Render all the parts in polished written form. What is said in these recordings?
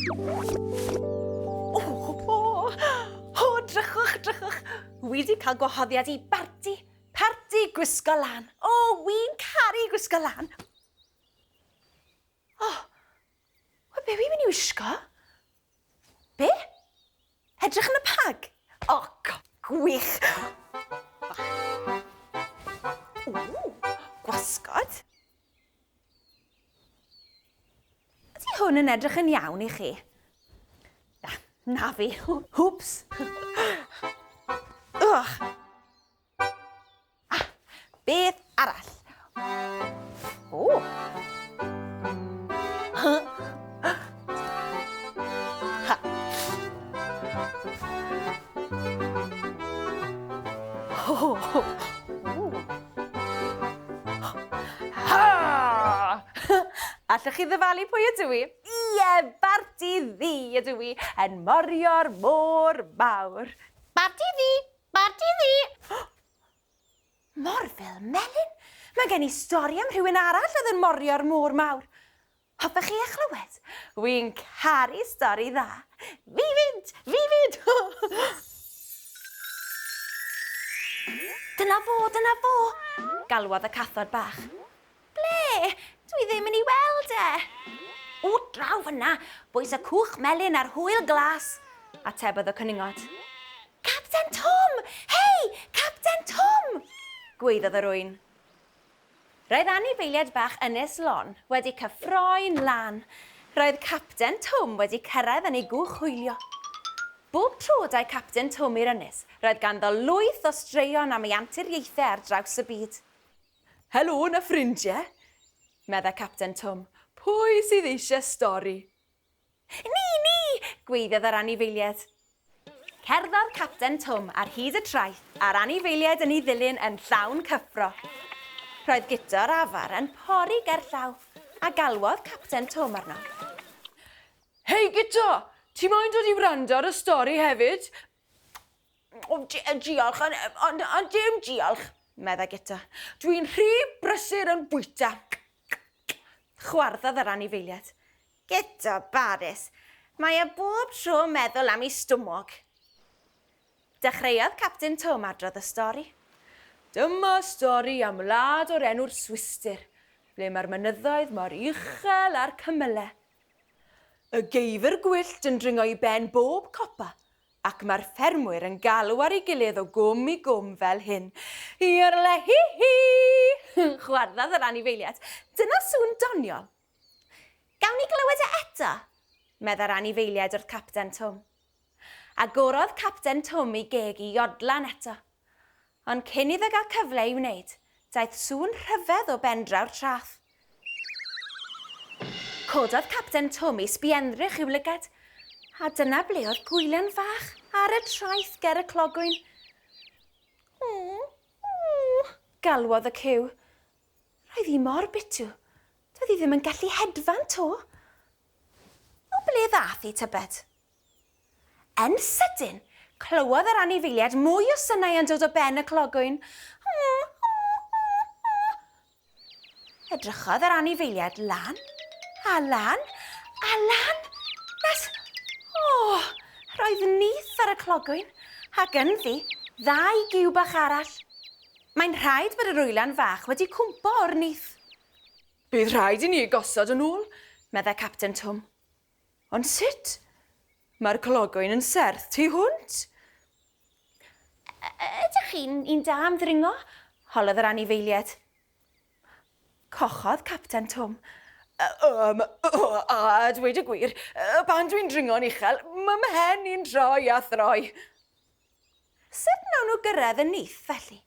O, o, o, drychwch, drychwch. Wi di cael gwahoddiad i barti, parti gwisgo lan. O, wi'n caru gwisgo lan. O, wel, be wi'n mynd i wisgo? Be? Edrych yn y pag? O, gwych. O, gwasgod. Ydy hwn yn edrych yn iawn i chi? Na, na fi. Hwps. Ugh. Ah, beth arall? O. Ha. Ho, ho, ho. Ha! Allwch chi ddyfalu pwy ydw i? Ie, Barti Ddu ydw i, yn morio'r môr mawr. Barti Ddu! Barti Ddu! Morfil Melyn? Mae gen i stori am rhywun arall oedd yn morio'r môr mawr. Hoffech chi ei chlywed? Wi'n caru stori dda. Fi 'fyd! Fi 'fyd! Dyna fo! Dyna fo! galwodd y cathod bach. Ble? Dwi ddim yn ei weld e! O, draw fyna, bwys y cwch melyn a'r hwyl glas, atebodd y cwningod. Capten Twm! Hei! Capten Twm! gwaeddodd yr ŵyn. Roedd anifeiliaid bach Ynys Lon wedi cyffroi'n lân. Roedd Capten Twm wedi cyrraedd yn ei gwch hwylio. Bob tro daeth Capten Twm i'r ynys, roedd ganddo lwyth o straeon am ei anturiaethau ar draws y byd. Helo 'na ffrindie! meddai Capten Twm. Pwy sydd eisiau stori? Ni! Ni! gweiddodd yr anifeiliaid. Cerddodd Capten Twm ar hyd y traeth, a'r anifeiliaid yn ei ddilyn yn llawn cyffro. Roedd Guto'r afar yn pori gerllaw, a galwodd Capten Twm arno. Hei Guto! Ti moyn dod i wrando ar y stori hefyd? O, diolch, ond, ond, ond dim diolch, meddai Guto. Dwi'n rhy brysur yn bwyta. Chwarddodd yr anifeiliaid. Guto Baris, mae e bob tro yn meddwl am ei stumog. Dechreuodd Capten Twm adrodd y stori. Dyma stori am wlad o'r enw'r Swistir, ble mae'r mynyddoedd mor uchel â'r cymylau. Y geifr gwyllt yn dringo i ben bob copa, ac mae'r ffermwyr yn galw ar ei gilydd o gwm i gwm fel hyn. Iarle hi hi! Chwarddodd yr anifeiliaid. Dyna sŵn doniol. Gawn ni glywed e eto? meddai'r anifeiliaid wrth Capten Twm. Agorodd Capten Twm ei geg i iodlan eto. Ond cyn iddo gael cyfle i wneud, daeth sŵn rhyfedd o bendraw'r traeth. Cododd Capten Twm ei sbienddrych i'w lygad, a dyna ble oedd gwylan fach ar y traeth ger y clogwyn. O, o, galwodd y cyw. Roedd hi mor bitw, doedd hi ddim yn gallu hedfan 'to. O ble ddath hi, tybed? Yn sydyn, clywodd yr anifeiliaid mwy o synau yn dod o ben y clogwyn. Edrychodd yr anifeiliaid lan, a lan, a lan, nes... O, roedd nyth ar y clogwyn, ac ynddi, ddau gyw bach arall. Mae'n rhaid bod yr wylan fach wedi cwmpo o'r nyth. Bydd rhaid i ni ei gosod yn ôl, meddai Capten Twm. Ond sut? Mae'r clogwyn yn serth tu hwnt. Ydych chi'n un da am ddringo? holodd yr anifeiliaid. Cochodd Capten Twm. Yym, a dweud y gwir, pan dwi'n dringo'n uchel, mae mhen i'n troi a throi. Sut wnawn nhw gyrraedd y nyth, felly?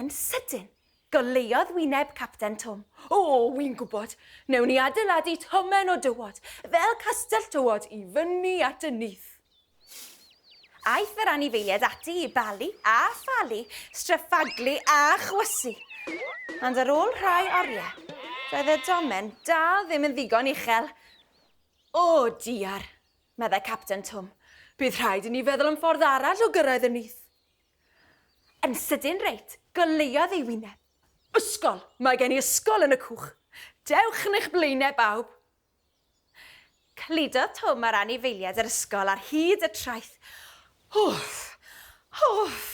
Yn sydyn, goleuodd wyneb Capten Twm. O, wi'n gwybod. Newn ni adeiladu tomen o dywod, fel castell tywod, i fyny at y nyth. Aeth yr anifeiliaid ati i balu a phalu, stryffaglu a chwysu. Ond ar ôl rhai oriau, doedd y domen dal ddim yn ddigon uchel. O, diar, meddai Capten Twm. Bydd rhaid i ni feddwl am ffordd arall o gyrraedd y nyth. Yn sydyn reit, goleuodd ei wyneb. Ysgol! Mae gen i ysgol yn y cwch. Dewch yn eich blaenau, bawb. Cludodd Twm a'r anifeiliaid yr ysgol ar hyd y traeth. Wff! Wff!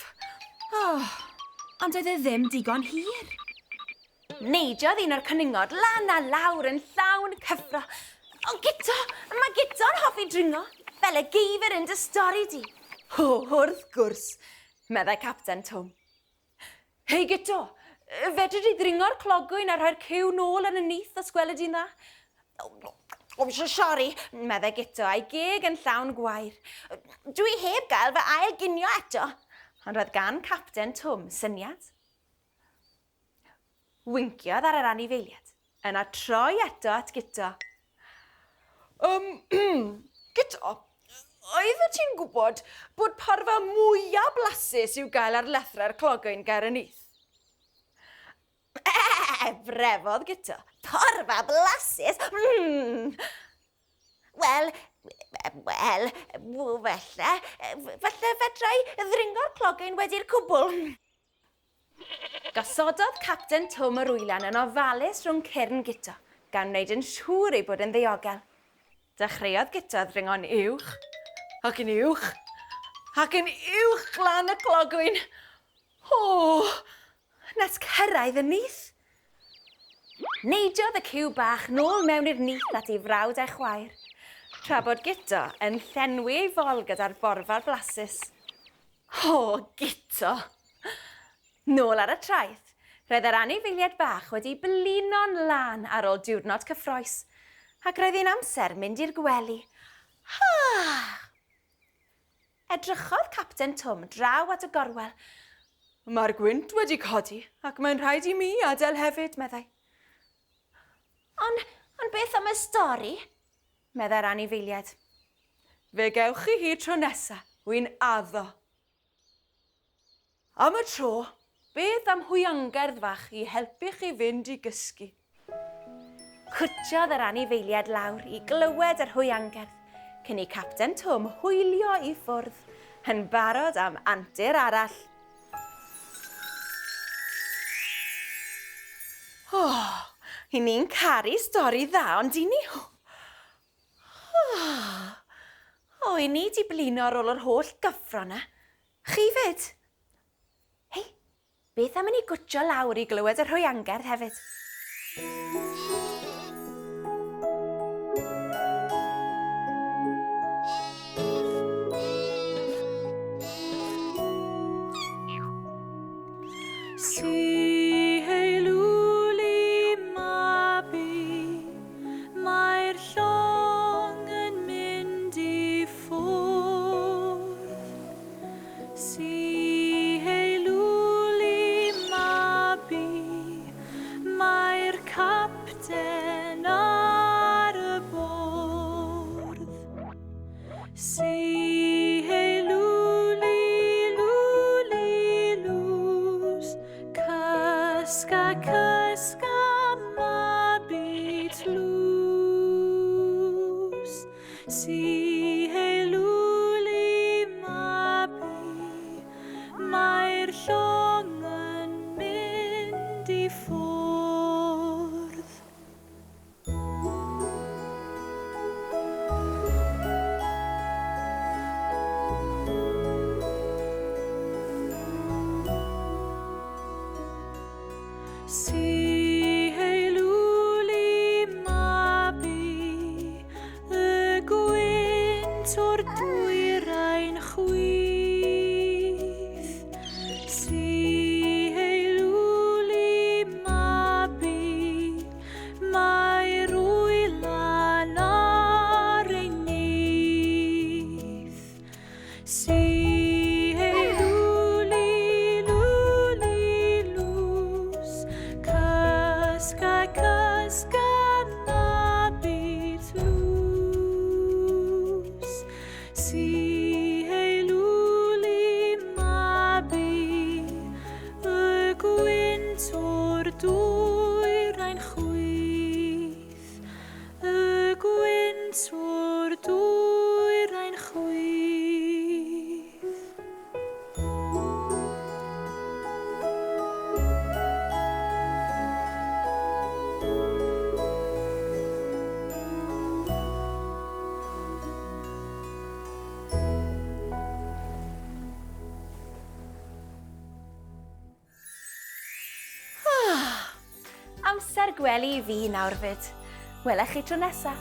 Oh. Ond doedd e ddim digon hir. Neidiodd un o'r cwningod lan a lawr yn llawn cyffro. O, Guto! Mae Guto'n hoffi dringo, fel y geifr yn dy stori di. O, wrth gwrs, meddai Capten Twm. Hei Guto, fedri di ddringo'r clogwyn a rhoi'r cyw nôl yn y nyth os gweli di'n dda? O, sori, meddai Guto a'i geg yn llawn gwair. Dwi heb gael fy ail ginio eto. Ond roedd gan Capten Twm syniad. Winciodd ar yr anifeiliad, yna troi eto at Guto. Guto, oeddet ti'n gwybod bod porfa mwyaf blasus i'w gael ar lethrau'r clogwyn ger y nyth? Brefodd Guto. Porfa blasus? Mm. Wel, wel, falle, falle fedrai ddringo'r clogwyn wedi'r cwbl. Gosododd Capten Twm yr wylan yn ofalus rhwng cyrn Guto, gan wneud yn siŵr ei bod yn ddiogel. Dechreuodd Guto ddringo'n uwch, ac yn uwch, ac yn uwch lan y clogwyn. O, nes cyrraedd y nyth. Neidiodd y cyw bach nôl mewn i'r nyth at ei frawd a'i chwaer, tra bod Guto yn llenwi ei fol gyda'r borfa'r blasus. O, Guto! Nôl ar y traeth, roedd yr anifeiliaid bach wedi blino'n lân ar ôl diwrnod cyffrous, ac roedd hi'n amser mynd i'r gwely. Edrychodd Capten Twm draw at y gorwel. Mae'r gwynt wedi codi, ac mae'n rhaid i mi adael hefyd, meddai. Ond, ond beth am y stori? Meddai'r anifeiliaid. Fe gewch chi hi tro nesa, wy'n addo. Am y tro, beth am hwiangerdd fach i helpu chi fynd i gysgu? Cwtiodd yr anifeiliaid lawr i glywed yr hwiangerdd, cyn i Capten Twm hwylio i ffwrdd, yn barod am antur arall. O, i ni'n caru stori dda, ond i ni... O, i ni di blino ar ôl yr holl gyffro 'na. Chi fyd? Hei, beth am i ni gwtio lawr i glywed yr hwiangerdd hefyd? Si hei lwli mabi, mae'r llong yn mynd i ffwrdd. Si hei lwli mabi, mae'r capten ar y bwrdd. Si hei lwli lwli lws, cysga cysga mabi tlws. Si hei lwli mabi, mae'r llong yn mynd i ffwrdd. Si hei lwli mabi, y gwynt o'r dwyrain chwith. Si hei lwli mabi, mae'r wylan ar ei nyth. Si hei lwli lwli lws, cysga cysga mabi tlws. Si hei lwli mabi, y gwynt o'r dwyrain chwith. Y gwynt o'r dwyrain chwith. Amser gwely i fi nawr 'fyd. Wela chi tro nesa.